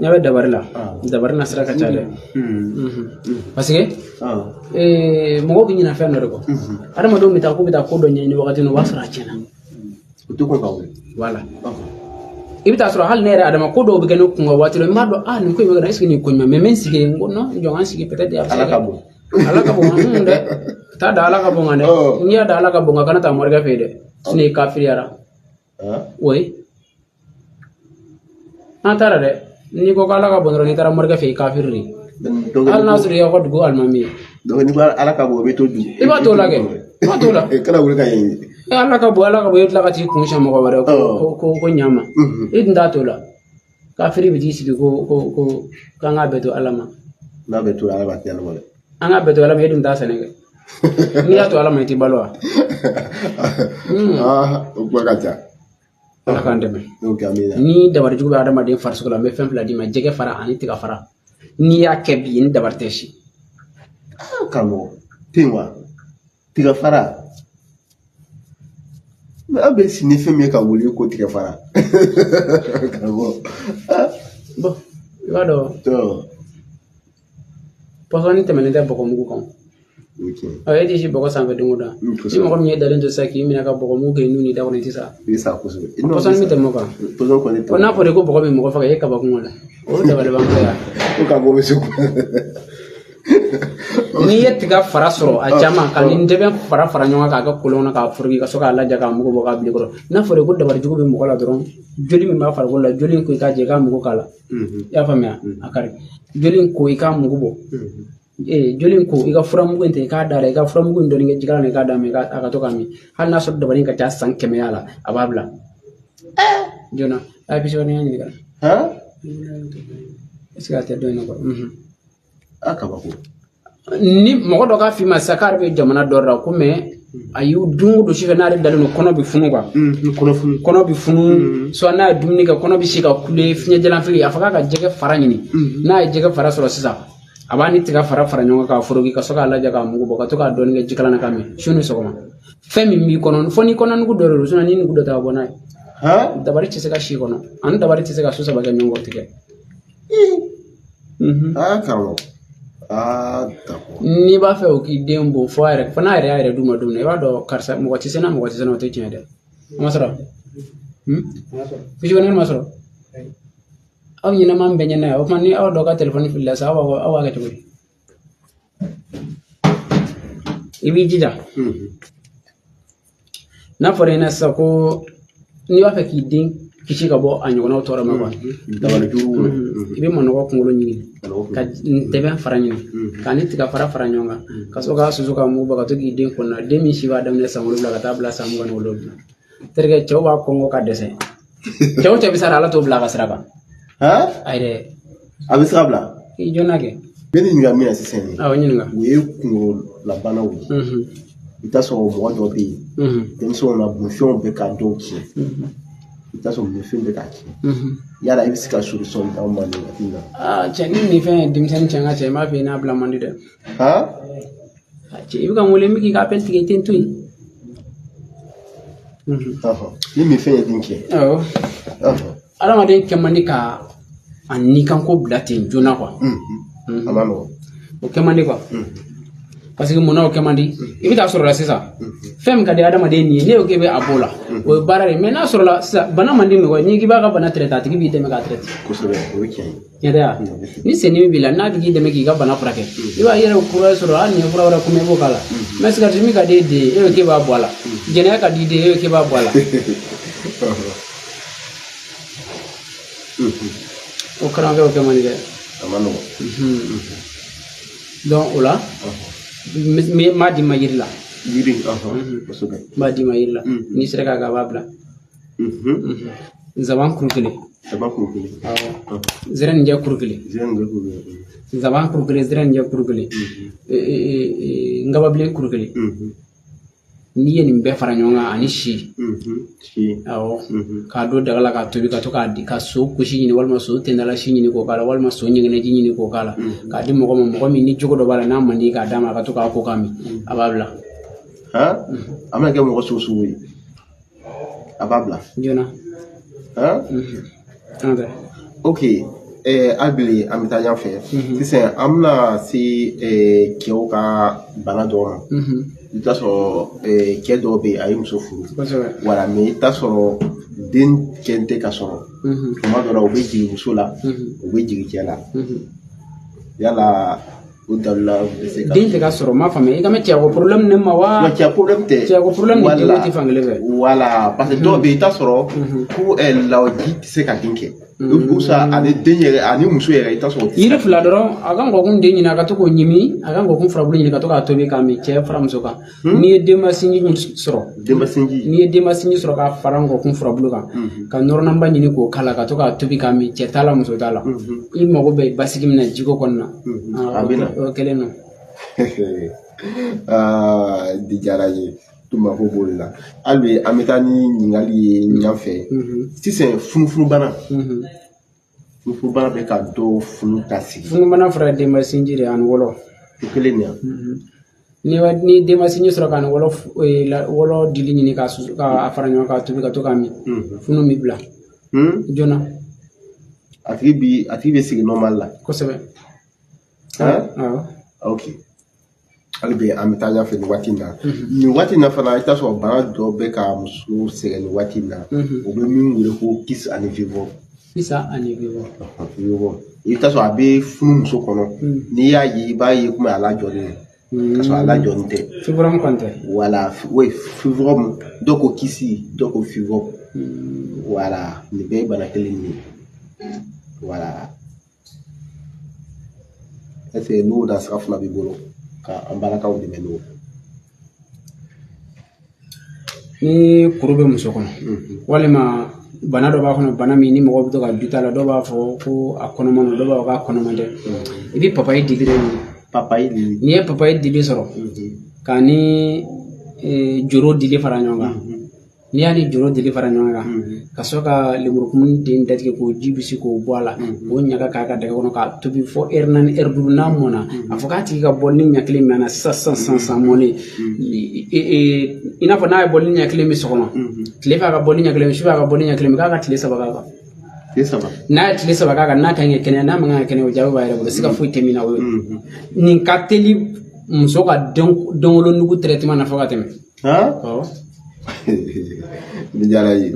Ɲɛ bɛ dabari la. Dabari na sira ka ca dɛ. Parce que mɔgɔw bɛ ɲinɛ fɛn dɔ de kɔ. Adamadenw bɛ taa k'u bɛ taa ko dɔ ɲɛɲini wagati min, o b'a sɔrɔ a tiɲɛna. O tɛ kɔn ka wuli. Voilà. I bɛ taa sɔrɔ hali ne yɛrɛ Adama, ko dɔw bɛ kɛ ne kun kan waati dɔ, n b'a dɔn, ah, nin ko in bɛ ka na, est ce que nin ko ɲuman? Mais n bɛ n sigi yen, n ko non, n jɔ n ka n sigi, peut être a bɛ se Ala ka ka kɛ. bon. Ala ka bon dɛ, taa da Ala ka bon kan dɛ. N'i y'a da Ala ka bon kan, kana taa morikɛ fɛ yen dɛ, sinon i kafiriyara. Oui, an taara dɛ, n'i ko k'Ala ka bon dɔrɔn, n'i taara morikɛ fɛ yen, i kafiri de. Donc Hali n'a sɔrɔ i y'aw ka dugu alimami ye. Donc n'i ko Ala ka bon, o bɛ to du. I b'a t'o la kɛ, i b'a t'o la. Kana wuli ka ɲɛɲini. E Ala ka bon, Ala ka bon, e tila ka t'i kun siɲɛ mɔgɔ wɛrɛ ko ko ɲa ma. I dun t'a t'o la. Kafiri bɛ t'i sigi ko k'an k'a bɛɛ to Ala ma. N'a bɛ to Ala ma, a tɛ ɲɛnabɔ dɛ. An k'a bɛɛ to Ala ma, e dun t'a sɛnɛ kɛ. N'i y'a to Ala ma, i t'i balo wa? Ah, o kuma ka ca. Ala k'an dɛmɛ. Donc amina. Ni dabari jugu bɛ adamaden farisogo la, n bɛ fɛn fila d'i ma: jɛgɛ fara ani tiga fara. N'i y'a kɛ bi, ni dabari tɛ si. Karamɔgɔ ten wa, tiga fara, mais an bɛ si ni fɛn min ye ka wuli ko tiga fara, karamɔgɔ. Bon, i b'a dɔn, pɔsɔni tɛmɛnen tɛ bɔgɔ mugu kan. O ye tiɲɛ. Ɔ, e t'i si bɔgɔ sanfɛ don o don. Ni mɔgɔ min ye dalen to sisan k'i minɛ ka bɔgɔ mugu kɛ nun ni da kɔnɔ, i tɛ sa. I bɛ sa kosɛbɛ. Pɔsɔni bɛ tɛmɛ o kan. Pɔsɔni kɔni Ko n'a fɔra ko bɔgɔ bɛ mɔgɔ faga, e ye kabakun o la, o ye dabaliban ko ye. Ko ka bɔ bɛ se. N'i ye tiga fara sɔrɔ a caman ka ni ntɛbɛn fara fara ɲɔgɔn kan k'a kɛ kolon kɔnɔ k'a foroki, ka sɔrɔ k'a laja k'a mugu bɔ k'a bila i kɔrɔ, n'a fɔra ko dabali jugu bɛ mɔgɔ la dɔrɔn, joli min b'a farikolo la, joli in ko i k'a jɛ i k'a mugu k'a la. I y'a faamuya? A kari joli in ko i k'a mugu bɔ. Ee, joli in ko i ka furamugu in ta, i k'a da la, i ka furamugu in dɔɔni kɛ jikalan na, i k'a d'a ma, a ka to k'a min. Hali n'a sɔrɔ dabali in ka ca san 100 la, a b'a bila joona. A ye bisimilahi ɲininka. Est ce que a tɛ dɔn in kɔrɔ? A kabako. Ni mɔgɔ dɔ k'a f'i ma sisan k'ale bɛ jamana dɔ la ko mais a y'u dun o don sufɛ, n'ale dalen don, kɔnɔ bɛ funu quoi. Kɔnɔ funu. Kɔnɔ bɛ funu, soit n'a ye dumuni kɛ, kɔnɔ bɛ se ka kule, fiɲɛ jalan fili, a fɔ k'a ka jɛgɛ fara ɲini. N'a ye jɛgɛ fara sɔrɔ sisan, a b'a ni tiga fara fara ɲɔgɔn kan k'a foroki, ka sɔrɔ k'a laja k'a mugu bɔ, ka to k'a dɔɔni kɛ jikalan na k'a min su ni sɔgɔma. Fɛn min b'i kɔnɔ, fo n'i kɔnɔ nugu dɔ de don, sinon ni nugu dɔ ta ka bɔ n'a ye. Dabari tɛ se ka si kɔnɔ, ani dabari tɛ se ka su saba kɛ ɲɔgɔn kɔ tigɛ. Aa, karamɔgɔ, aa, d'accord. N'i b'a fɛ o k'i den bon, fo a yɛrɛ fo n'a yɛrɛ y'a yɛrɛ d'u ma don min na, i b'a dɔn karisa mɔgɔ tɛ se na, mɔgɔ tɛ se na, o tɛ tiɲɛ dɛ. O ma sɔrɔ Fisi kɔni ma sɔrɔ aw ɲɛnama bɛɛ ɲɛna ye. O tuma ni aw dɔ ka telefɔni filila sa, aw b'a fɔ aw b'a kɛ cogo di? I b'i jija. N'a fɔra i ɲɛna sisan ko n'i b'a fɛ k'i den kisi ka bɔ a ɲɔgɔnnaw tɔɔrɔ ma quoi, Dabali jugu. I bɛ manɔgɔ kunkolo ɲini, ka ntɛbɛn fara ɲini, k'a ni tiga fara fara ɲɔgɔn kan, ka sɔrɔ k'a susu ka mugu bɔ, ka to k'i den kɔnɔna, den min si b'a daminɛ san 7 ka taa bila san 27. Terikɛ, cɛw b'a kɔngɔ ka dɛsɛ, cɛw cɛ bɛ sara, Ala t'o bila a ka sira kan. Ayi dɛ. A bɛ sira bila. I jɔnna kɛ. N bɛ nin ɲininka min na sisan ye. Awɔ, ɲininka. O ye kunkololabanaw ye. I bɛ taa sɔrɔ mɔgɔ dɔ bɛ yen, denmisɛnw na, minfɛnw bɛ ka dɔw tiɲɛ, i bɛ taa sɔrɔ minfɛn bɛ k'a tiɲɛ. Yala i bɛ se ka solution d'anw ma nin waati in na? Aa cɛ, ni nin fɛn ye denmisɛnnin cɛ, n ka cɛ, n b'a fɔ i n'a bila man di dɛ. Cɛ, i bɛ ka n wele, n bɛ k'i ka appel tigɛ, i tɛ n to yen. Ni minfɛn ye den tiɲɛ. Awɔ. Adamaden kɛ man di ka a nikanko bila ten joona quoi. A ma nɔgɔn. O kɛ man di quoi. Parce que munna o kɛ man di? I bɛ taa sɔrɔ la sisan, fɛn min ka di adamaden nin ye, ne ko k'e bɛ a b'o la, o ye baara de ye. Mais n'a sɔrɔ la sisan, bana man di mɔgɔ ye, n'i k'i b'a ka bana traiter, a tigi b'i dɛmɛ k'a traiter. Kosɛbɛ, o ye tiɲɛ ye. Tiɲɛ tɛ wa? Ni sendimi b'i la, n'a tigi dɛmɛ k'i ka bana furakɛ, i b'a yɛrɛ kura sɔrɔ, hali ni ye fura wɛrɛ kunbɛ, i b'o k'a la. Mais sigarɛti min ka di e den ye, e ko k'e b'a bɔ a la. Jɛnɛya ka di i den ye, e ko k'e b'a bɔ a la. O karamɔgɔkɛ, o kɛ man di dɛ. A ma nɔgɔn. Donc o la, n b'a d'i ma yiri la. Yiri, kosɛbɛ. N b'a d'i ma yiri la. N'i sera k'a kɛ, a b'a bila. Nsaban kuru kelen. Nsaban kuru kelen. Awɔ. Zɛrɛninjɛ kuru kelen. Zɛrɛninjɛ kuru kelen. Nsaban kuru kelen, zɛrɛninjɛ kuru kelen. Nkababilen kuru kelen. N'i ye nin bɛɛ fara ɲɔgɔn kan ani si. Si. Awɔ. K'a don daga la k'a tobi, ka to k'a di, ka so kusi ɲini walima so tendala si ɲini k'o k'a la, walima so ɲɛgɛnɛji ɲini k'o k'a la, k'a di mɔgɔ ma, mɔgɔ min ni jogo dɔ b'a la n'a man di, k'a d'a ma, a ka to k'a ko k'a min, a b'a bila. A bɛna kɛ mɔgɔ sugu sugu ye, a b'a bila. Joona. Ok. Hali bi an bɛ taa ɲɛfɛ sisan, an bɛna se cɛw ka bana dɔw ma. I bɛ taa sɔrɔ cɛ dɔw bɛ yen, a ye muso furu, wala, mais i bɛ taa sɔrɔ den cɛ tɛ ka sɔrɔ. Tuma dɔ la, u bɛ jigin muso la, u bɛ jigin cɛ la. Yala o dalila bɛ se ka Den tɛ ka sɔrɔ, n m'a faamuya. I ka mɛn cɛko problème ne ma wa? Non, cɛ problème tɛ. Cɛko problème ni denko tɛ fankelen fɛ. Voilà, parce que dɔw bɛ yen, i t'a sɔrɔ ko lawaji tɛ se ka den kɛ, ou ça ani den yɛrɛ ani muso yɛrɛ, i t'a sɔrɔ o tɛ se Yiri ka fila dɔrɔn, a ka ngɔkun den ɲini, a ka to k'o ɲimi, a ka ngɔkun furabulu ɲini ka to k'a tobi k'a min, cɛ fara muso kan. N'i ye denba sinji sɔrɔ, Denba sinji. n'i ye denba sinji sɔrɔ k'a fara ngɔkun furabulu kan, ka nɔrɔnaba ɲini k'o k'a la, ka to k'a tobi k'a min, cɛ t'a la, muso t'a la, i mago bɛ basigi min na jiko kɔnɔna na. A bɛ na. O kelen don. Aa, di diyara n ye, to mako b'o de la. Hali bi an bɛ taa ni ɲininkali ye ɲɛfɛ sisan. Funufunubana, funufunubana bɛ ka dɔw funu ka sigi. Funubana fura ye denba sinji de ye ani wɔlɔ. O kelen de yan. Ni denba sinji sɔrɔ ka ni wɔlɔ, wɔlɔ dili ɲini k'a susu k'a fara ɲɔgɔn kan, k'a tobi ka to k'a min, funu b'i bila joona. A tigi bɛ sigi normal la. Kosɛbɛ. Han? Awɔ. Ok, hali bi an bɛ taa ɲɛfɛ nin waati in na. Nin waati in na fana, i t'a sɔrɔ bana dɔ bɛ ka muso sɛgɛn nin waati in na, o bɛ min wele ko kyste ani fibrome. Kyste ani fibrome. Fibrome, i bɛ taa sɔrɔ a bɛ funu muso kɔnɔ. N'i y'a ye, i b'a ye komi a lajɔlen don, ka sɔrɔ a lajɔlen tɛ. Fibrome kɔni tɛ. Voilà, oui, fibrome, dɔw ko kyste, dɔw ko fibrome. Voilà, nin bɛɛ ye bana kelen de ye. Voilà, est ce que n'o da sira fila b'i bolo ka an balakaw dɛmɛ n'o? Ni kuru bɛ muso kɔnɔ, walima bana dɔ b'a kɔnɔ, bana min ni mɔgɔ bɛ to ka du t'a la, dɔw b'a fɔ ko a kɔnɔman don, dɔw b'a fɔ k'a kɔnɔman tɛ, i bɛ papaye dili de ɲini. Papaye dili. N'i ye papaye dili sɔrɔ k'a ni joro dili fara ɲɔgɔn kan, n'i y'a ni joro dili fara ɲɔgɔn kan, ka sɔrɔ ka lemurukumuni den datigɛ k'o ji bisi k'o bɔ a la, k'o ɲaga k'a ka daga kɔnɔ k'a tobi fo ɛri 4, ɛri 5, n'a mɔnna, a fɔ k'a tigi ka bɔli ɲɛ kelen min na sisan sisan sisan sisan mɔnen, i n'a fɔ n'a ye bɔli ɲɛ kelen min sɔgɔma, tile fɛ a ka bɔli ɲɛ kelen min, sufɛ a ka bɔli ɲɛ kelen min, k'a ka tile 3 k'a kan. Tile 3. N'a ye tile 3 k'a kan, n'a ka ɲi ka kɛnɛya, n'a man kan ka kɛnɛya, o jaabi b'a yɛrɛ bolo, siga foyi tɛ min na o ye. Nin ka teli muso ka denwolonugu traitement na fo ka tɛmɛ. Han. Awɔ. Nin diyara n ye.